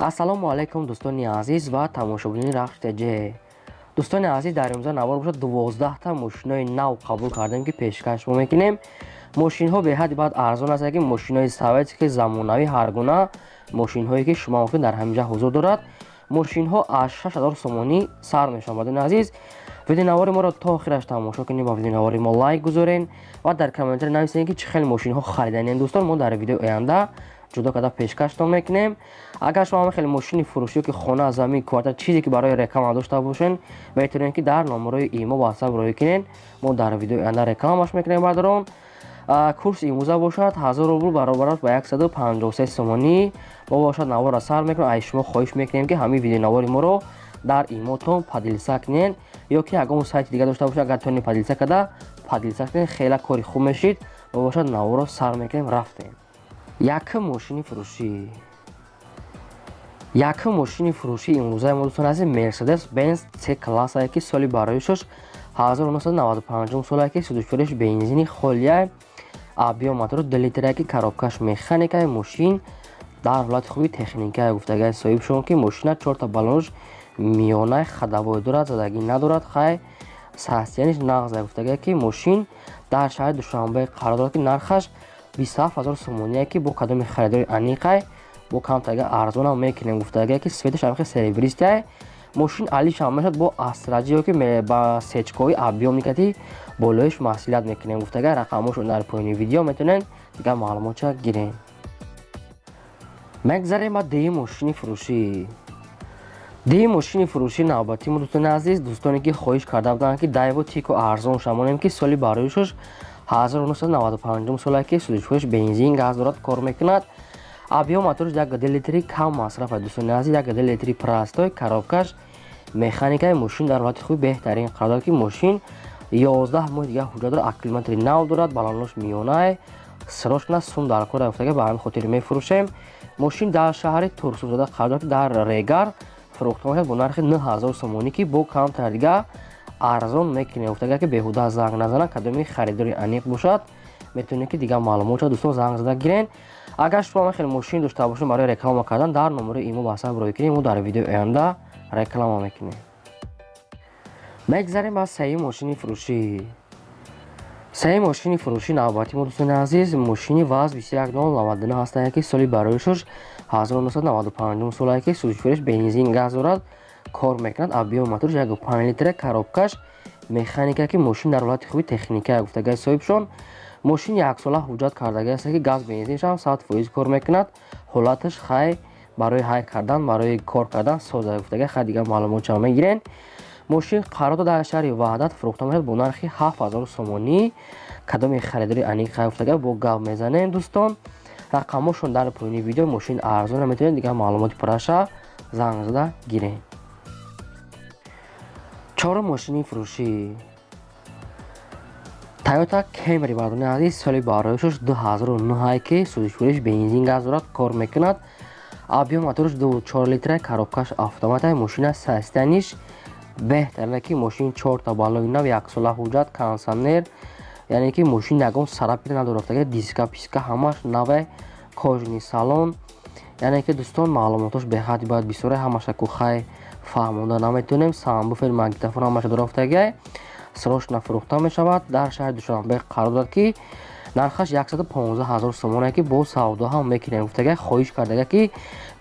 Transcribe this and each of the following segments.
Ассалому алайкум, дӯстони азиз ва тамошобинони Рахш ТЖ. Дӯстони азиз, дар имрӯза навор бошад, 12-та мошинои нав қабул кардем, ки пешкаш мо мекунем. Мошинҳо беҳадди баъд арзон аст, ки мошинои советский, замонавӣ, ҳар гуна мошинҳое, ки шумо мумкин, дар ҳаминҷа ҳузур дорад. Мошинҳо аз 6000 сомонӣ сар мешаванд. Дӯстони азиз, видеонавори моро то охираш тамошо кунед, ба видеонавори мо лайк гузорен ва дар комментарий нависед, ки чӣ хел мошинҳо хариданем. Дӯстон, мо дар видеои оянда ҷудо карда пешкаштон мекунем. Агар шумо хеле мошини фурӯшӣ, ки хона, замин, квартира, чизе ки барои реклама дошта бошен, метавонед, ки дар номерои имо, ватсап роҳӣ кунед. Мо дар видеои оянда рекламаш мекунем. Бародарон, курси имрӯза бошад 1000 рубл, баробар аст ба 153 сомонӣ. Мо бошад наворро сар мекунем. Аз шумо хоҳиш мекунем, ки ҳамин видеонавори моро дар имотон поделиться кунед ё ки ягон сайти дига дошта бошед, агар тонед поделиться карда, поделиться кунед, хеле кори хуб мешид. Мо бошад наворро сар мекунем, рафтем. Якум мошини фурӯшӣ, якум мошини фурӯшии имрӯзаи мо, дӯстон азиз, Мерседес Бенз С классае, ки соли бароишаш 1995 солае, ки сӯзишвориш бензини холия, объём мотор 2 литрае, ки коробкаш механикае. Мошин дар ҳолати хуби техникае, гуфтагаи соҳибшон, ки мошина чорта баллонош миёнаи ходовой дорад, задагӣ надорад, хай, состояниш нағза. Гуфтагае, ки мошин дар шаҳри Душанбе қарор дорад, ки нархаш 27 000 сомоние, ки бо кадоми харидори аниқай бо камтага арзонам мекунем. Гуфтагае, ки цветаш амихе серебристая. Мошин алишам мешавад, бо астраҷи ё ки ба сечкои объёмникати болоиш маслиҳат мекунем. Гуфтага, рақамошон дар поёни видео, метавонед дигар маълумотша гирем. Мегзарем ба дуюм мошини фурӯшӣ. Дуюм мошини фурӯшӣ навбатӣ мо, дӯстони азиз, дӯстоне ки хоҳиш карда буданд, ки Дайво Тико арзон шамонем, ки соли бароишаш 1995 солае, ки сӯзишвориш бензин, газ дорад, кор мекунад. Объём моториш 1,2 литри, кам масраф аст, дӯстони азиз, 1,2 литри простой, коробкаш механикаи. Мошин дар ҳолати хуби беҳтарин қарор дорад, ки мошин 11 моҳи дигар ҳуҷҷат дорад, аккумулятори нав дорад, баллонош миёнае, срочно сум дар кор рафтага, ба ҳамин хотир мефурӯшем. Мошин дар шаҳри Турсунзода қарор дорад, дар Регар фурӯхта мешавад бо нархи 9000 сомонӣ, ки бо камтар дига арзон мекунем. Гуфтага, ки беҳуда занг назанад, кадоми харидори аниқ бошад, метавонед, ки дигар маълумотро, дӯстон, занг зада гирен. Агар шумо хеле мошин дошта бошед барои реклама кардан, дар номерои имо, ватсап роҳӣ кунем, мо дар видеои оянда реклама мекунем. Мегзарем ба сеюм мошини фурӯшӣ. Сеюм мошини фурӯшӣ навбатӣ мо, дӯстони азиз, мошини ВАЗ 21099 ҳастае, ки соли бароишаш 1995 солае, ки сӯзишвориш бензин, газ дорад, кор мекунад. Объём моториш 1,5 литра, коробкаш механика, ки мошин дар ҳолати хуби техника. Гуфтагаи соҳибшон, мошин яксола ҳуҷҷат кардагӣ аст, ки газ, бензиншам 100% кор мекунад. Ҳолаташ хай, барои ҳай кардан, барои кор кардан соза. Гуфтага, хай, дигар маълумотча мегирен. Мошин қарор дод, дар шаҳри Ваҳдат фурӯхта мешавад бо нархи 7000 сомонӣ. Кадоми харидори аниқ, хай, гуфтага, бо гап мезанем. Дӯстон, рақамҳошон дар поёни видео. Мошин арзона, метавонед дигар маълумоти пурраша занг зада гирем. Чорум мошини фурӯшӣ Тойота Кемри, бардони азиз, соли бароишаш 2009, ки сӯзишвориш бензин, газ дорад, кор мекунад. Объём моториш 2,4 литра, коробкаш автомата. Мошина состояниш беҳтарина, ки мошин чорта баллони нав, яксола ҳуҷҷат, кондитсионер, яъне ки мошин ягон царапина надорад, диска писка ҳамаш наве, кожаный салон. Яъне ки, дӯстон, маълумотош беҳадди бояд бисёре, ҳамаша кухай фаҳмонда наметавонем. Сабвуфер, магнитофон ҳамаша дорафтагиай. Срочно фурӯхта мешавад, дар шаҳри Душанбе қарор дорад, ки нархаш 115 ҳазор сомоне, ки бо савдо ҳам мекунем. Гуфтага, хоҳиш кардага, ки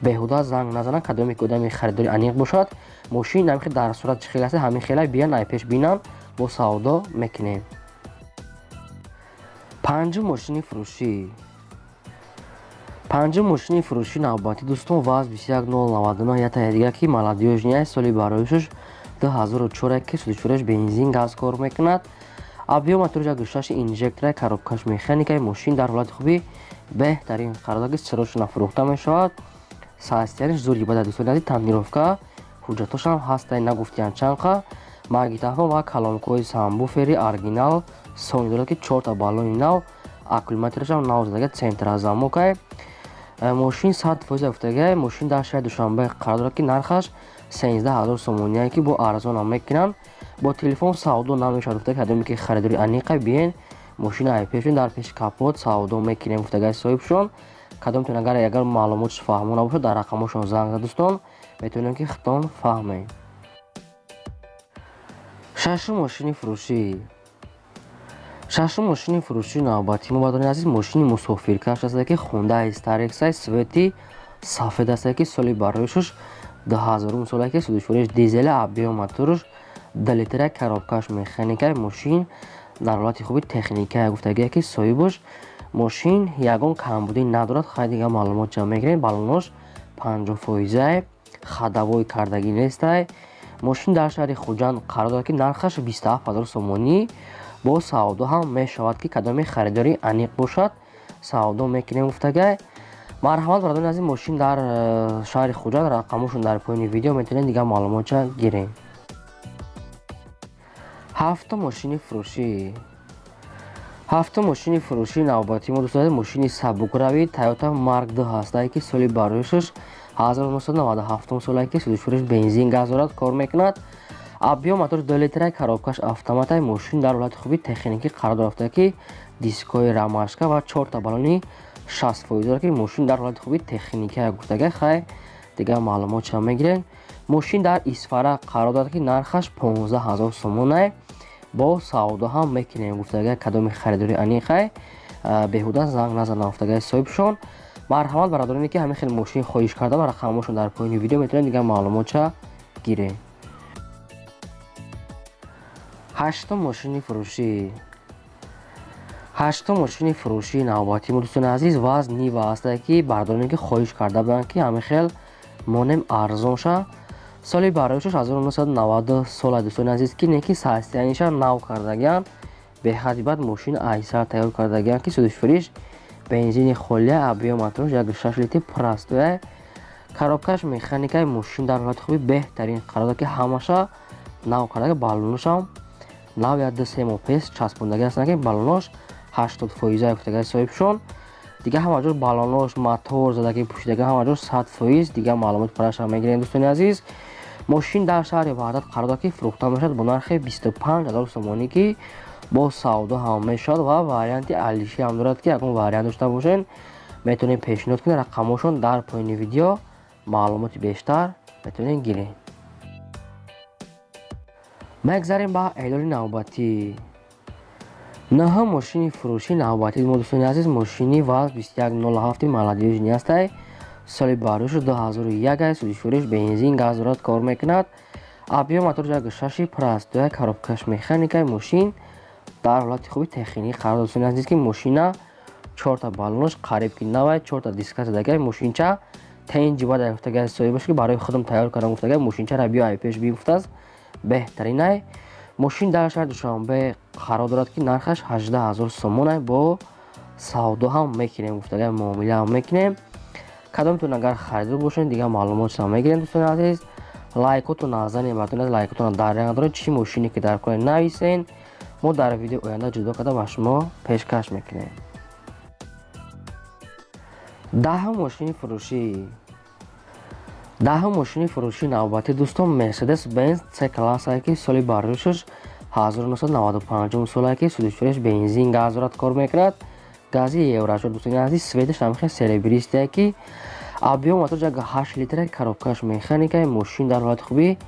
беҳуда занг назананд, кадоме ки одами харидори аниқ бошад, мошин намихи дар сурат чӣ хел аст, ҳамин хела биян, ай пеш бинанд, бо савдо мекунем. Панҷум мошини фурӯшӣ. Панҷум мошини фурӯшӣ навбатӣ, дӯстон, ВАЗ 21099, ятае дига, ки молодёжный, соли бароишаш 2004, ки сӯзишвориш бензин, газ, кор мекунад. Объём моториш 1,6, инжектора, коробкаш механикаи. Мошин дар ҳолати хуби беҳтарин қарор дорад, ки срочно фурӯхта мешавад. Состояниш зури бада, дӯстони азиз, тонировка, ҳуҷҷатошам ҳастай, нагуфтиян чанқа. Магнитофон ва колонкаҳои сабвуфери оригинал Сони дорад, ки чорта баллони нав, аккумуляторашам нав задага, центрозамкай. Мошин 100% афтагай. Мошин дар шаҳри Душанбе қарор дорад, ки нархаш 13 000 сомоние, ки бо арзонам мекунанд. Бо телефон савдо намешавад. Гуфта, кадоме ки харидори аниқа, биен, мошина ай пеш, дар пеши капот савдо мекунем, гуфтагай соҳибшон. Кадомтон агар маълумотш фаҳмо набошад, дар рақамошон занг зад, дӯстон, метавонем ки худтон фаҳмем. Шашум мошини фурӯшӣ. Шашум мошини фурӯшии навбатӣ мо, бародарони азиз, мошини мусофиркаш аст, ки Хундай Старекс, цвети сафед аст, ки соли бароишаш 2000 соле, ки сӯзишвориш дизеля, объём моторш 2 литра, коробкаш механика. Мошин дар ҳолати хуби техника гуфтагие, ки соҳибаш мошин ягон камбудӣ надорад. Хай, дигар маълумот ҷамъ мекунем. Баллонош 50 фоизае, ходовой кардагӣ нестай. Мошин дар шаҳри Хуҷанд қарор дорад, ки нархаш 27 000 сомонӣ, бо савдо ҳам мешавад, ки кадоме харидори аниқ бошад, савдо мекунем гуфтагай. Марҳамат, бародарони азиз, мошин дар шаҳри Хуҷанд, рақамошон дар поёни видео, метавонед дигар маълумотча гирем. Ҳафтум мошини фурӯшӣ. Ҳафтум мошини фурӯшии навбатӣ мо, дӯстони, мошини сабукравӣ Toyota Mark 2 ҳастае, ки соли бароишаш 1997 солае, ки сӯзишвориш бензин, газ дорад, кор мекунад. Объём мотор 2 литра, коробкаш автоматай. Мошин дар ҳолати хуби техникӣ қарор дорад, ки дискҳои ромашка ва чорта баллони 60% дорад, ки мошин дар ҳолати хуби техникия гуфтага. Хай, дигар маълумотша мегирем. Мошин дар Исфара қарор дорад, ки нархаш 15 000 сомонае, бо савдо ҳам мекунем гуфтага. Кадоми харидори аниқай, беҳуда занг назанам гуфтагаи соҳибшон. Марҳамат, бародароне ки ҳамин хел мошин хоҳиш карда, ба рақамҳошон дар поёни видео, метавонед дигар маълумотша гирем. Ҳаштум мошини фурӯшӣ. Ҳаштум мошини фурӯшии навбатӣ мо, дӯстони азиз, ВАЗ Нива ҳастае, ки бародароне ки хоҳиш карда буданд, ки ҳамин хел монем, арзон ша. Соли бароишаш 1990 сола, дӯстони азиз, ки не ки состояниеша нав кардагианд, беҳади бад мошин айсар тайёр кардагианд, ки сӯзишвориш бензини холия, объём моторш 1,6 литр, простоя, коробкаш механикаи. Мошин дар ҳолати хуби беҳтарин қарор дорад, ки ҳамаша нав карда, баллоношам нав, як ду се моҳ пеш часпондагӣ ҳастанд, ки баллонош 80 фоиза гуфтагаи соҳибшон. Дигар ҳама ҷо баллонош, мотор задагӣ, пӯшидагӣ, ҳама ҷо 100%. Дигар маълумоти парашам мегирем, дӯстони азиз. Мошин дар шаҳри Ваҳдат қарор дорад, ки фурӯхта мешавад бо нархи 25 000 сомонӣ, ки бо савдо ҳам мешавад ва варианти алишӣ ҳам дорад, ки ягон вариант дошта бошед, метавонед пешниҳод кунед. Рақамҳошон дар поёни видео, маълумоти бештар метавонед гиред. Мегзарем ба эълони навбатӣ. Наҳум мошини фурӯшии навбатӣ мо, дӯстони азиз, мошини ВАЗ 2107 молодёжный ҳастай, соли бароишу 2001, сӯзишвориш бензин, газ дорад, кор мекунад. Объём мотор 1,6, простоя, коробкаш механика. Мошин дар ҳолати хуби техникӣ қарор дорад, дӯстони азиз, ки мошина чорта баллонош қариб ки навай, чорта диска задагай. Мошинча тенҷи баъд гуфтагай соҳибаш, ки барои худам тайёр кардам гуфтагай, мошинчаро биё ай пеш бигуфтааст. Беҳтаринай. Мошин дар шаҳри Душанбе қарор дорад, ки нархаш 18 000 сомонай, бо савдо ҳам мекунем гуфтагай, муомила ҳам мекунем. Кадомтон агар харидор бошед, дигар маълумотшам мегирем. Дӯстони азиз, лайкотон назанем, бартон лайкотон дар надоред. Чӣ мошине ки дар кор нависен, мо дар видео оянда ҷудо карда ба шумо пешкаш мекунем. Даҳум мошини фурӯшӣ. Даҳум мошини фурӯшии навбатӣ, дӯстон, Мерседес Бенз С классае, ки соли бароишаш 1995 солае, ки сӯзишвориш бензин, газ дорад, кор мекунад, гази евро 4. Дӯстони азиз, цветаш ҳамихел серебристые, ки объём мотор 1,8 литра, коробкаш механика. Мошин дар ҳолати хуби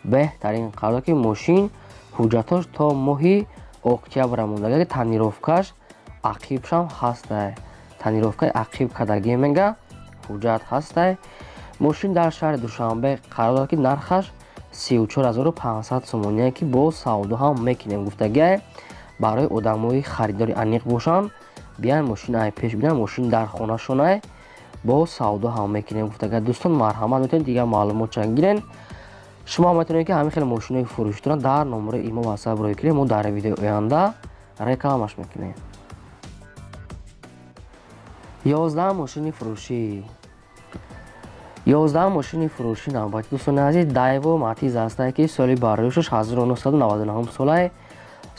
беҳтарин қарор дорад, ки мошин ҳуҷҷатош то моҳи октябра монда, тонировкаш ақибшам ҳастай, тонировкаи ақиб кардагӣ мега, ҳуҷҷат ҳастай. Мошин дар шаҳри Душанбе қарор дорад, ки нархаш 34 500 сомоние, ки бо савдо ҳам мекунем гуфтагиай. Барои одамои харидори аниқ бошанд, биян мошин ай пеш бинан, мошин дар хонашонай, бо савдо ҳам мекунем гуфтагиай. Дӯстон, марҳамат, метавонед дигар маълумотча гирен. Шумо метавонед, ки ҳамин хел мошинои фурӯшитона дар номерои имо ватсап рӯй кунед, мо дар видеои оянда рекламаш мекунем. 11-ам мошини фурӯшӣ. 11-ам мошини фурӯшӣ навбатӣ, дӯстони азиз, Дайво Матиз ҳастае, ки соли бароишаш 1999 солае,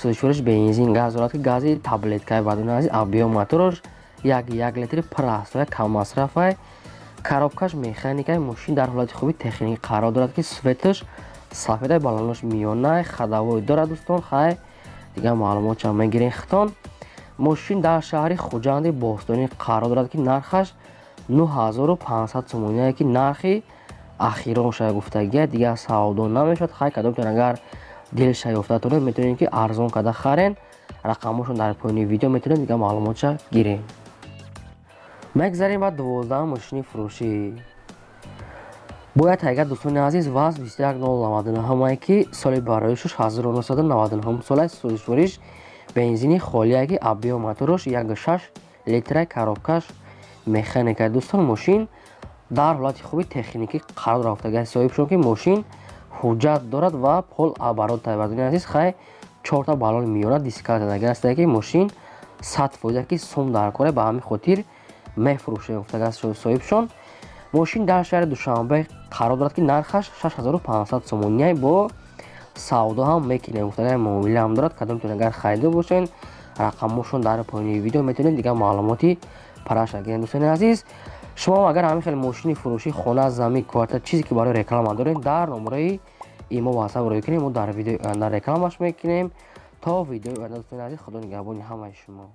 сӯзишвориш бензин, газ дорад, ки гази таблеткаи. Бардони азиз, объём мотораш 1,1 литри, простоя, каммасрафай, коробкаш механикай. Мошин дар ҳолати хуби техникӣ қарор дорад, ки цветаш сафедай, баллонош миёнай, ходовой дорад. Дӯстон, хай, дигар маълумотчам мегирем хитон. Мошин дар шаҳри Хуҷанди бостонӣ қарор дорад, ки нархаш 9500 сомоние, ки нархи ахирон шава гуфтагия, дигар савдо намешавад. Хай, кадомтон агар дилша ёфтатонед, метавонед, ки арзон карда харен. Рақамҳошон дар поёни видео, метавонед дигар маълумотша гирем. Мегзарем ба 12-ам мошини фурӯшӣ. Бояд ҳайгар, дӯстони азиз, ВАЗ 21099, ки соли бароишуш 1999 сола, сӯзишвориш бензини холие, ки объём мотораш 1,6 литра, коробкаш механика. Дӯстон, мошин дар ҳолати хуби техникӣ қарор рафтага. Соҳибшон ки мошин ҳуҷҷат дорад ва полуоборот. Дӯстони азиз, хай, чорта баллони миёна дискат задага астае, ки мошин 100%, ки сум дар коре, ба ҳамин хотир мефурӯшем гуфтагааст соҳибшон. Мошин дар шаҳри Душанбе қарор дорад, ки нархаш 6500 сомония, бо савдо ҳам мекунем гуфтага, муомила ҳам дорад. Кадомтон агар харида бошен, рақамҳошон дар поёни видео, метавонед дигар маълумоти параша гиред. Дӯстони азиз, шумо агар ҳамин хел мошини фурӯшӣ, хона, замин, квартира, чизе ки барои реклама дорем, дар номраи имо, ватсап рӯй кунем, мо дар видеои оянда рекламаш мекунем. То видеои оянда, дӯстони азиз, худо нигаҳбони ҳамаи шумо.